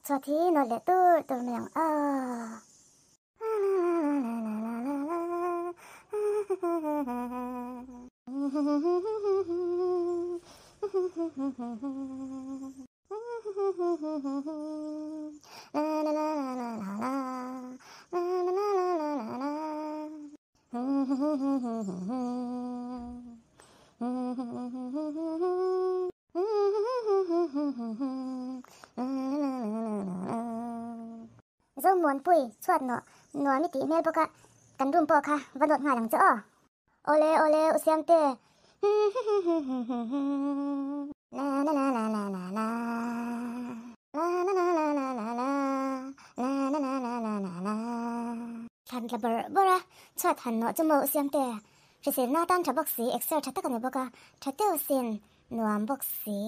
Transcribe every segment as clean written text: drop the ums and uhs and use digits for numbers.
Chhuat hi nawt leh tur tur mai ang aw. Zomuanpui chhuat nawh nuam i tih hmel bawk a, kan room pawh kha va nawt nghal ang che aw. Awle awle u Siamte. La la la la la la la La la la la la la la La la la la la la la Thlan tla bawrh bawrh a, chhuat han nawh chu maw u Siamte. Hriselna atan tha bawk si, exer tha tak a ni bawk a, tha deuh sin, nuam bawk si.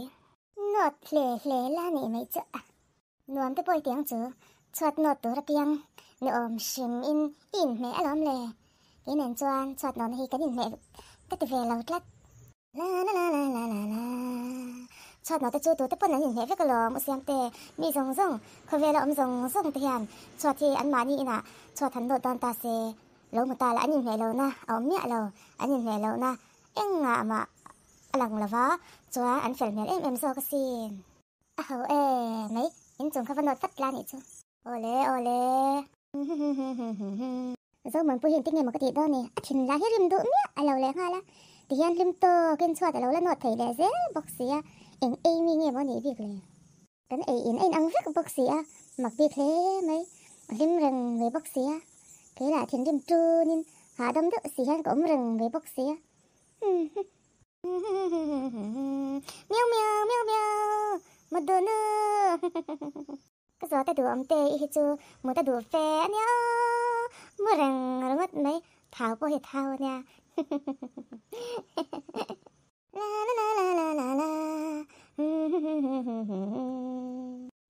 Nawt hle hle la nih mai chu a. Nuam te pawh i tiang chu, chhuat nawt tur apiang ni awm hrim in i inhmeh alawm le. Kei nen chuan chhuat nawhna hi kan inhmeh ka ti ve lo tlat. La la la la la la la. Chhuat nawh te chu tute pawn an inhmeh vek alawm u Siamte, mi zawng zawng, khawvela awm zawng zawng te hian chhuat hi anmahni inah chhuat han nawt dawn ta se. Lo hmu ta la an inhmeh lohna a awm miah lo, an inhmeh lohna engah mah a lang lo va, chuan an fel hmel em em zawk asin. A ho e mai, inchung kha va nawt vat la nih chu. Awle awle. Zomuanpui hi engtin nge maw ka tih dawn ni, a thin lah hi rim duh miah a lo leh nghal a, tihian hlim tawkin chhuat a lo la nawt thei leh zel bawk si a, eng ei mi nge maw a nih bik le. Kan ei in a inang vek bawk si a, mak bik hle mai, a hlim reng ve bawk si a, kei lah thinrim tunin hahdam deuh si hian ka awm reng ve bawk si a. Miau miau miau miau Madonna Ka zawt a duh awm te i hi chu mut a duh fe a nia aw, mu reng ringawt mai, thau pawh hi thau a nia. La la la la la la la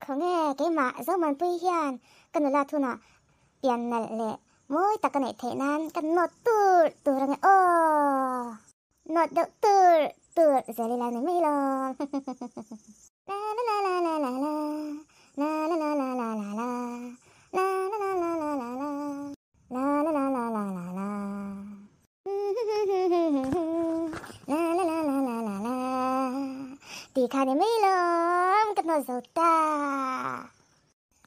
Khawnge keimah Zomuanpui hian ka nula thunah pian nalh leh mawi tak ka neih theih nan ka nawt tur tur ange aw. Nawt deuh tur tur zel ila ni mai lo. La la la la la la la La la la la la la la La la la la la la la La la la la la la la La la la la la la la Tih kha ni mai lawm ka hnawt zo ta.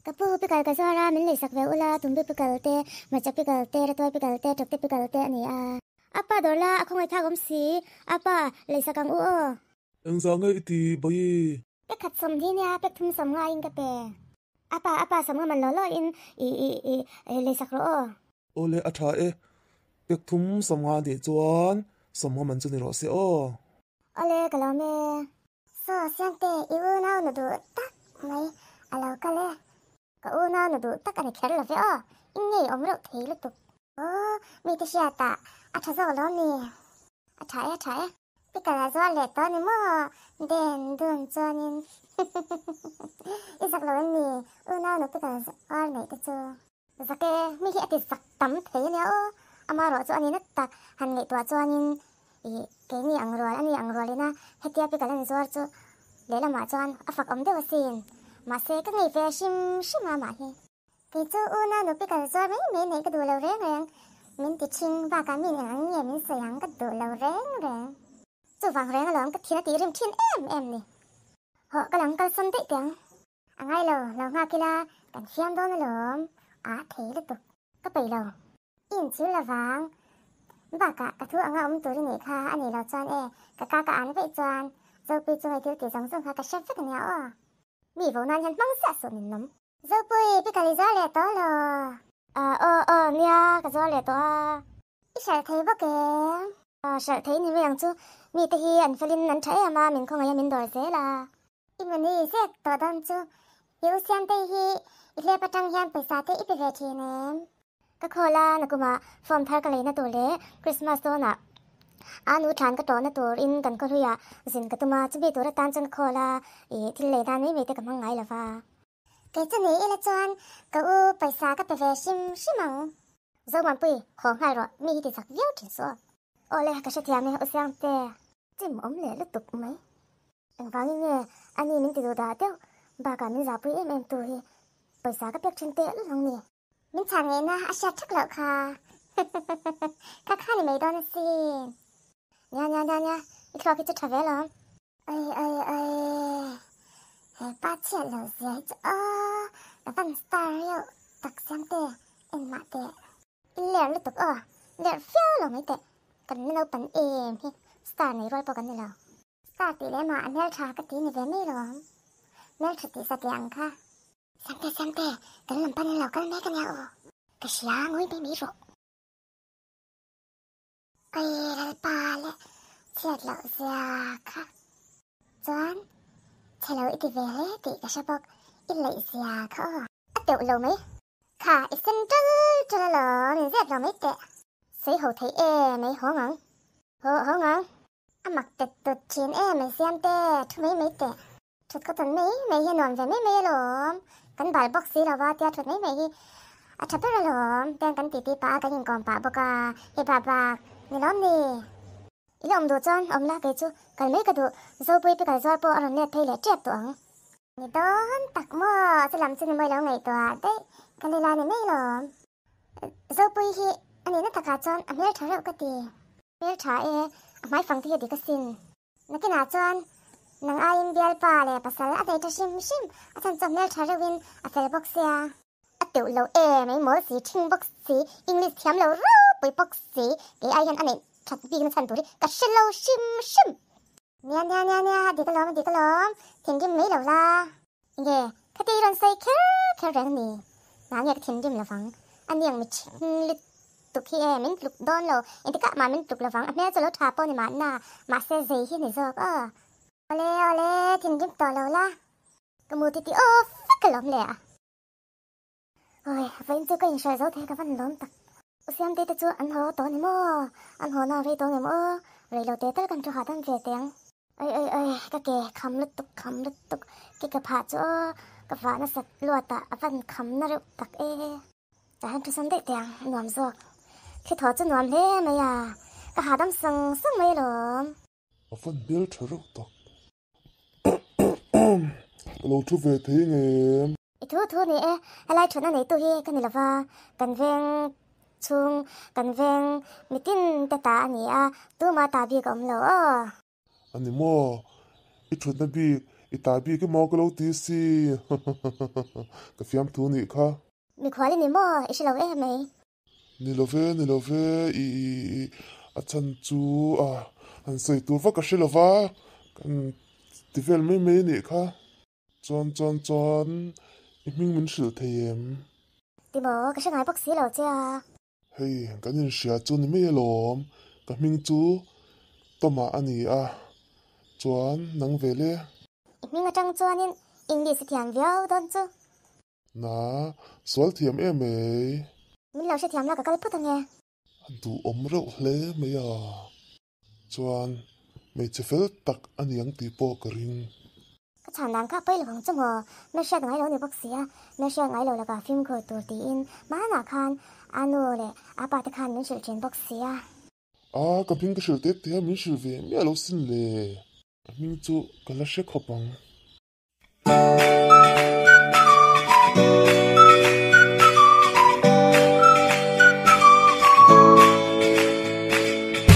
Ka pu pikal ka zuar a, min leisak ve ula, tumbi pikal te, hmarcha pikal te, ratuai pikal te, tawkte pikal te a ni a. A pa dawr la, a khawngaih thlak awm si, a pa leisak ang u aw. Engzah nge i ti bawi? Pek khat sawm hi nia, pek thum sawm ngaiin ka pe. A pa, a pa sawm nga man law law in i i i leisak rawh aw. Awle a tha e, pek thum sawm nga nih chuan sawm nga man chu ni rawh se aw. Awle ka lawm e. Saw Siamte i unau nu duh tak mai a lo kal e. Ka unau nu duh tak a ni kher lo ve aw, i ngei awm reuh thei lutuk. Aw, mite hriatah a tha zawk lawm ni? A tha e, a tha e. Pickle a zuar leh tawh a ni maw? Den dun chuanin i zak lo em ni? Unau nu pickle zuar neih te chu. Zak e, mi hi a ti zak tam thei a nia aw. Amarawh chu a ni na tak han ngaihtuah chuanin i keini ang rual a ni ang rualina hetia pickle an zuar chu lehlamah chuan a fak awm deuh asin. Mahse ka ngei ve hrim hrim a mah hi. Kei chu unau nu pickle zuar mai mai neih ka duh lo reng reng, min ti ṭhing bakah min eng ang nge min sawi ang ka duh lo reng reng. Chuvang reng alawm ka thin a tih rim ṭhin em em ni. Hawh ka lang kalsawn daih teh ang. A ngai lo, lo nghak ila kan fiam dawn alawm, a thei lutuk. Ka peih lo. I inchhir lovang. Bakah ka thu anga awm tur i nih kha a nih loh chuan e, ka ka ka an veih chuan Zopui chu hei thil tih zawng zawng kha ka hre vek ania aw. Mi vo nan hian hmang ziah suh min nawm. Zopui, pi kal i zuar leh tawh lo. Aw aw nia, ka zuar leh tawh a. I hralh thei bawk em? Hralh thei ni mai ang chu. Mite hi an felin an tha em a, min khawngaih a min dawr zel a. I mani zek tawh dawn chu. I u Siamtei hi i hlep atang hian pawisa te i pe ve thin em? Ka call a, nakumah form thar ka leina tur leh Christmas dawnah a nu thlan ka tawhna tur in kan khawhluiah zin ka tum a, chumi tur atan chuan ka call a, i thil lei nan mai mai te ka hmang ngai lova. Kei chu ni ila chuan ka u pawisa ka pe ve hrim hrim ang. Zomuanpui, haw nghal rawh, mi hi ti chak viau thin suh. Awle, ka hrethiam e, u Siangte. Chim awm leh lutuk mai. Engvangin nge ani min ti duh dah deuh? Bakah min zahpui em em tu hi pawisa ka pek thin teh lul ang ni. Min chhan ngaihna a hriat thak loh kha. Kha kha ni mai dawn asin. Nia nia nia nia, i thluak hi chu tha ve alawm. Oi oi oi, he pa chhiat loh zia hi chu aw, ka van star reuh tak siam te, engmah teh. I ler lutuk aw, ler fiau lo mai teh, kan la naupan em hi, star nei rual pawh kan ni lo. Star tih leh mah a hmeltha ka ti ni ve mai lawm, hmeltha tih satliah ang kha. Siamte siamte, kan lam panin lo kal mek ania aw, ka hria ngawi mai mai rawh. Ai Lalpa leh chhiat loh zia kha chuan chhe lo i ti ve hle tih ka hre bawk, i laih zia kha aw. A teuh lo mai. Kha i sen tul tul alawm in zep lo mai teh. Sawi ho thei e mai haw ngang. Haw haw ngang. A mak tet tut thin e mai siam te thu mai mai teh. Thut ka tawn mai mai hi a nuam ve mai mai alawm. Kan bal bawk si lo va tia thut mai mai hi a tha ber alawm. Tiang kan titi pah a kan inkawm pah bawk a, hei bak bak ni lawm ni. I la awm duh chuan awm la kei chu kal mai ka duh, Zopui pi kal zuar pawh a rawn let phei leh tep tawh ang. Ni dawn tak maw chu lam chu ni mawi lo ngaihtuah daih ka ni la ni mai lawm. Zopui hi a nihna takah chuan a hmeltha reuh ka ti. Hmeltha e, a hmaifang te hi a dik asin. Nakinah chuan nang aiin bialpa leh pasal a nei tha hrim hrim, a chhan chu a hmel tha reuhin a fel bawk sia. A teuh lo em ei mawl si, thing bawk si, English thiam lo ropui bawk si, kei ai hian a neih that bikna chhan tur hi ka hre lo hrim hrim. Nia nia nia nia, a dik alawm a dik alawm, thinrim mai lo la. Nge, khati i rawn sawi kher kher reng ni? Nang nge ka thinrim lovang? A niang mi thing lutuk hi e, min tluk dawn lo, engtikah mah min tluk lovang, a hmel chu lo tha pawh ni mahna, mahse zei hi ni zawk aw. Awle awle, thinrim tawh lo la, ka mu titi aw vek alawm le a. Awi, vawiin chu ka inhruai zo thei ka van lawm tak. U Siamtei te chu an haw tawh ni maw? An haw na rei tawh ngem aw? Rei lo te tal kan thu hahdam ve teh ang. Oi oi oi, ka ke kham lutuk kham lutuk, ke ka phah chu aw, ka vah nasat luat ah a van kham na reuh tak e. Tah hian thusam daih teh ang, nuam zawk. Thli thaw chu nuam hle mai a, ka hahdam sang sang mai alawm. A van hmel tha reuh tak. Ka lo thu ve thei ngem. I thu thu ni e, helai thutna neitu hi ka ni lova, kan veng chhung, kan veng mitin te ta a ni a, tuma ta bik a awm lo aw. A ni maw? I thutna bik, i ta bik emaw ka lo ti si. Ka fiamthu nih kha. Mikhual i ni maw? I hre lo em mai. Ni lo ve, ni lo ve, i i a chhan chu a han sawi tur vak ka hre lo va, kan ti vel mai mai a nih kha. Chuan chuan chuan i hming min hrilh thei em? Ti maw, ka hre ngai bawk si lo che a. Hei, kan inhria chu ni mai alawm, ka hming chu Toma a ni a, chuan nang ve le. I hming atang chuanin English i thiam viau dawn chu. Na, sual thiam em mai. Min lo hrethiam la ka kal phawt ange. A duhawm reuh hle mai a. Chuan hmeichhe fel tak a ni ang tih pawh ka ring. Ka chhan dan kha pawi lo ang chu maw? Hmel hriat ngai lo ni bawk sia, hmel hriat ngai lo lakah fimkhur tur tiin hmanah khan a nu leh a pa te khan min hrilh thin bawk sia. A, ka hming ka hrilh tep teh a, min hrilh ve miah lo sin le. A hming chu ka la hre khawp ang.